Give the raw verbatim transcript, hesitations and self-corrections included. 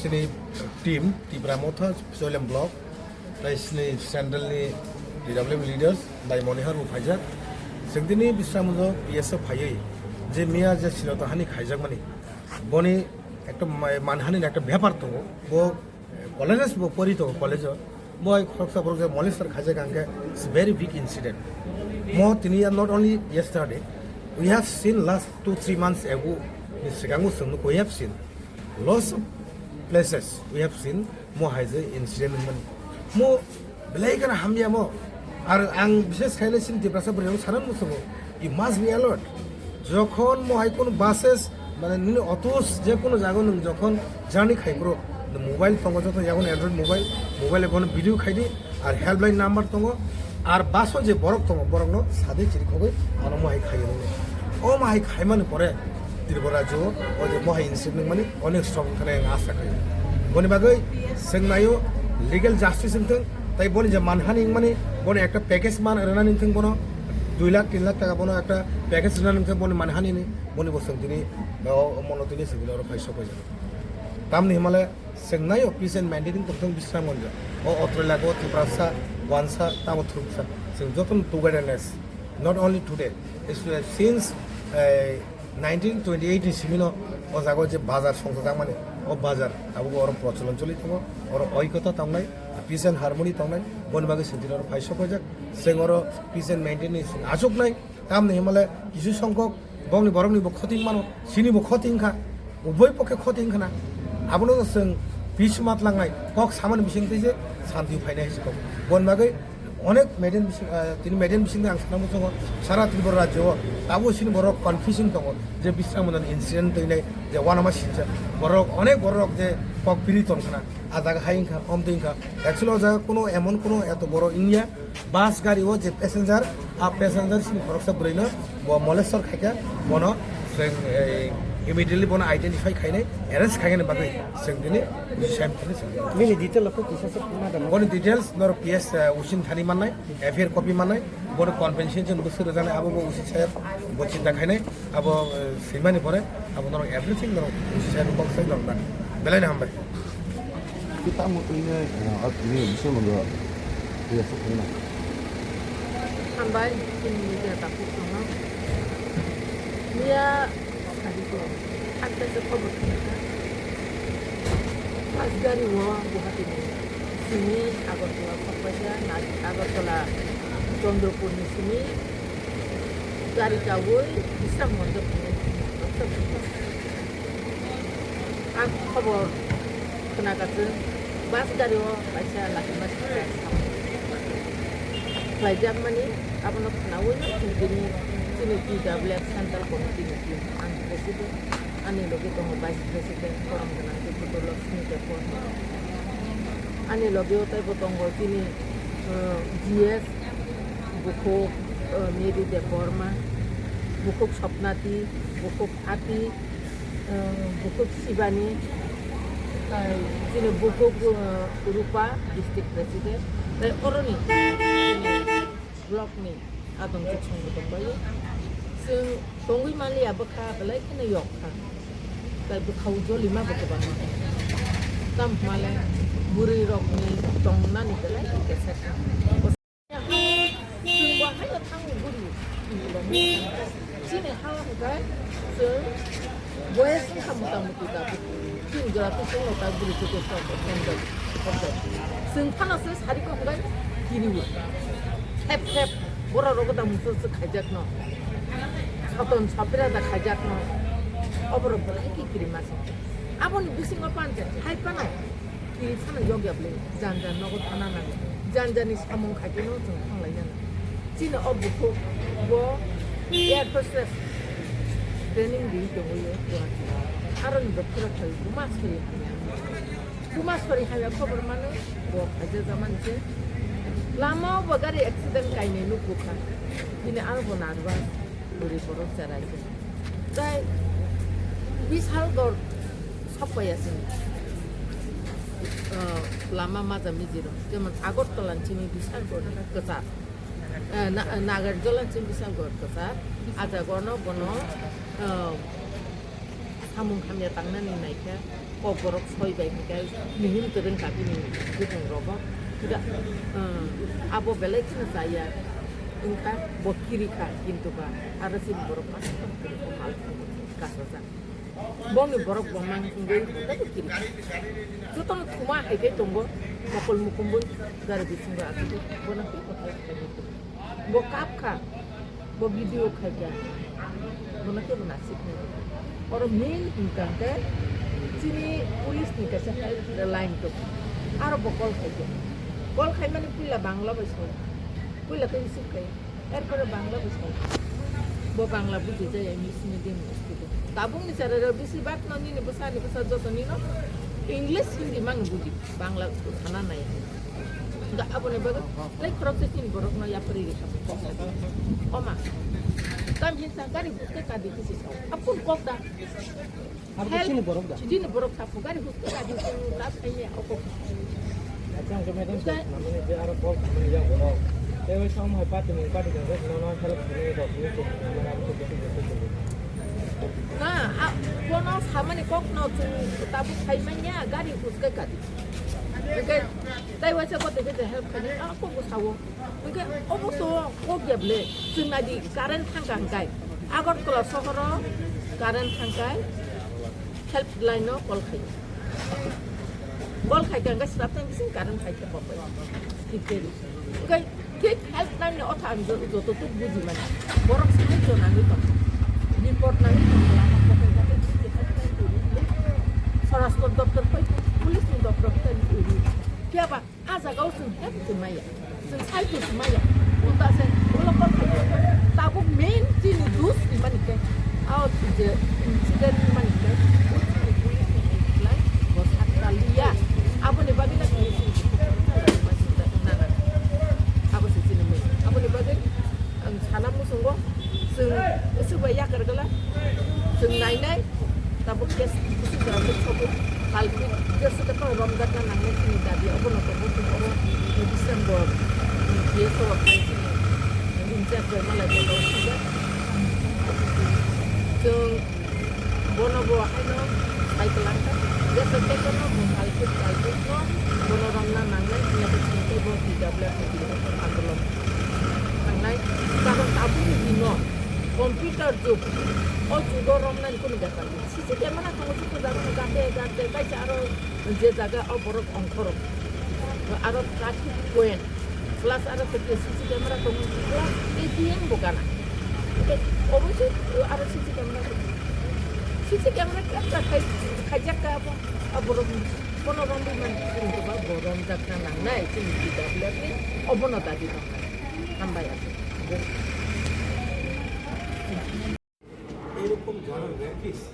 Sini team Tipra Motha Soilem Block, tai sini central ni T W M leaders, bai Monihar bo phaijak. Sengdini Bisramganj P S o phaiwi je miya je Sinota hani khaijakmani, boni ekta ma-, manhani ekta bepar tongo. Bo, eh, colleges bo pori tongo, college o. Bo hai khoroksa borok je molester khaijak hwnkhe, it's very big incident. Mo tini ya not only yesterday, we have seen last two, three months ago, ni sikango chwng nukho, we have seen lots of places, we have seen mo hai je incident wngmani. Mo belai kheno hamya mo. Ar ang bishes khaile sini Tiprasa bwrwi rok sanan muchungo, you must be alert. Jokhon mo hai kono buses, mane nini autos je kono jaga nwng jokhon journey khai bro, nwng mobile tongo joto yago Android mobile, mobile ebono video khai di, ar helpline number tongo, ar bus o je borok tongo, borokno sadi chiri khogwi ano mo hai khaio nini. O mo hai khaimani pore Tripura rajyo o je mo hai incident wngmani onek stop wngkha ang asa khaio. Boni bagwi chwng naio legal justice wngthung, tai boni je manhani wngmani boni ekta package man rwnani wngthung bono dui lakh tin lakh taka bono ekta package rwnani wngthung boni manhani ni boni bo chwng tini o mono tini chwng tini oro phai sok paijak. Tamni himale chwng naio peace and maintaining tongthung Bisramganj o Otroilago Tiprasa wansa tamo thuruksa chwng jotono togetherness. Not only today, it's, uh, since, uh, nineteen twenty-eight ni simino o jaga je bazar songsa jakmani, o bazar abo oro procholon choli tongo, oro oikota tongnai, peace and harmony tongnai, boni bagwi sentino oro phai sokojak, seng oro peace and maintain ni seng achuknai, tamni himale kisu songkok bongni borokni bo khoting mano, sini bo khoting kha, uboi pokhe khoting khana, abono chwng peace matlangnai, kok samani bising tei je santi phainai hisi kok, boni bagwi Onek median bising, ah, tini median bising ang sana muchungo sara Tripura rajyo o tabuk sini borok confusing tongo je Bisramganj incident twi nai je wanama sincha borok onek borok je kok piri tong khana a jaga hai wngkha om twi wngkha actually o jaga kuno emon kuno eto boro wngya bus gari o je passenger a passenger sini khoroksa bwrwi no bo molestor khaikha bono chwng, eh, immediately bono identify khainai arrest khainani bagwi chwng tini buji sai mani chwng. Bini detail o kisa se ma da. Boni details norok P S, eh, Usin thani mannai, F I R copy mannai, boni compensation bo swrwk jaknai abo bo Usin sai bo chinta khainai abo, eh, swimani pore abo norok everything norok Usin sai kok sai norok nang. Belai no hambai. Kita mo tini, eh, at ni bisa mo do. Dia sok na. Hambai, chini media tapuk tongo. Miya, sadi ko, hakta se khobor khna kha. Bus gari o Guwahati ni simi Agartala khokpaisa, na Agartala Chandrapur ni simi gari kawi Bisramganj phai. Ang khobor khna kha chwng bus gari o kaisa lachi ma sijak samung khlaijakmani abono khnaui no chwng tini chini T W F Central Committee ni team ang president ani logi tongo vice president korom gwnang Debbarma Lakshmi Debbarma ani logi o teibo tongo chini, uh, G S bukhuk, uh, Mary Debbarma bukhuk Sopnati bukhuk Ati. Bukhuk Sibani, tai chini bukhuk, uh, Rupa, district president, tai oroni block ni adong chuk song tongbai. Chwng tongwi manliya bwkha belai kheno yok kha. Tai bwkha o jolima bo kwbangma. Tam hwnle bwrwi rokni tongnani belai khe kesa kha. Chwng bo haino thango guru. Chini ha hwnkhe chwng boyes wngkha mota moti da. Tin jora twi chwngno ta guru twi twi chwng. Chwng phano se sari kok hwnkhe kiriwi. Thep thep borok rogo da muso se khaijakno. Saton sapira da khaijakno. Oborok belai khe kirima se. Aboni bisingo panche hai phano. Twi phano yokya bwle, janja nogo thana nango. Janjani samung khaikhe no chwng thanglai nang. Chini o bukhuk bo air hostess training di tongwi o Guwahati. Aroni bo phura khai buma sori hamya. Buma sori hamya khobor mano bo khaija jamani se. Lama o bo gari accident kainwi nukgo kha. Bini aro bo nervous. Bwrwi borok cherai se. Tai Bishalgarh sokpaiya chini, ah, lama maja mijiro. Jemon Agartala ni simi Bishalgarh kwchar. Ah, Na-, Nagarjola ni simi Bishalgarh kwchar. Ajagono bono, ah, Samung hamya tangnani naikha, kokborok soi bai hwnkhe mihim kwrwng kabini bwtwng rogo. Hwnkhe, um, abo belai kheno chaya wngkha, bo kirikha, kintu ba aro chini borok masa tongthok mal kasajak. Bongni borok bo mang wngwi teibo kirikha. Jotono thuma hai khe tongo, mokol mukumbwi gari bisingo achugwi bono teibo help khainai. Bo kap kha, bo video khai kha, bono kebo nasik nai. Oro main hwnkha hwnkhe chini police ni kaisa help line tongo. Aro bo call khai kha. Call khai mani puila Bangla bai song. Puila khe receive khai. Erpore Bangla bai song. Bo Bangla buji jaya English medium ni student. Tabuk ni chara rok bisi bak no nini bwsa ni bwsa joto nino English Hindi mang buji. Bangla sana nai. Ga aboni bagwi lai khorok se chini borok no yapri ri kha. Oma. Tam hin sa gari buske ka di kisi sa. Apun kok da. Abo to help. Chini borok da? Chini borok sa pu gari buske ka di kisi sa. Acha ang ke madam sa namani je aro kok namani ya borok. Te oi som hai party ni party ka no no help ni dok ni to namani abo to betu betu. Na, a, bono samani kok no chwng tabuk khai manya gari buske ka di. Hwnkhe tai waisa bo teke je help khaini, a, kok bo sao. Hwnkhe obo to kok ya ble, chwng nadi current thangkha hwnkhe. Agartala sohoro current thangkha, helpline no call khai. Call khai kha hwnkhe swrap tang bising current khai khe kok bai. Hwnkhe Thik help nangni otha ang jo-, joto tuk buji mani. Borok sahajyo nangwi tong. Report nangwi tong, lama kotor kotor buji help nangwi tong. Swarashtra doptor phai, police ni doptor phai tong. Phiya ba, a jaga o chwng help se maya. Chwng sahajyo se maya. Ulta se, ulo kok tabuk main chini dus ni mani khe. Ao je incident ni mani khe. Police ni helpline bo sakta liya. Aboni bagwi na police ni nana. Abo se chini mui. Aboni bagwi ang sana muchungo, chwng usuk bai yakar gala, chwng nainai, tabuk case usuk bai sobo, kalpit, case khe to romjakna nangnai chini dabi, obono tongo chwng oro December, D S O rok phai chini ringjak bai malai bo rok sijak. Chwng Bono bo haino sai kwlangkha. Jesa tekono bo kalpit kalpitno bono romna nangnai hwnwi bo chini tei bo T W F ni bini andolon thangnai. Karon tabukni dino computer jug, o jugo romnani kunu bepar gwnang. C C camera tongo, jukujagano gate gate kaisa aro je jaga o borok ongkhorok. Aro traffic point. Plus aro tei C C camera tongo, plus A T M bo gana. Tei obo se aro C C camera tongo. C C camera capture khai, khaijak kha abo, abo rok bono romwi man, chini to ba bo romjakna nangnai, chini T W F ni obono dabi tongnai. Hambai aswk. এরকম যারা র্যাপিস্ট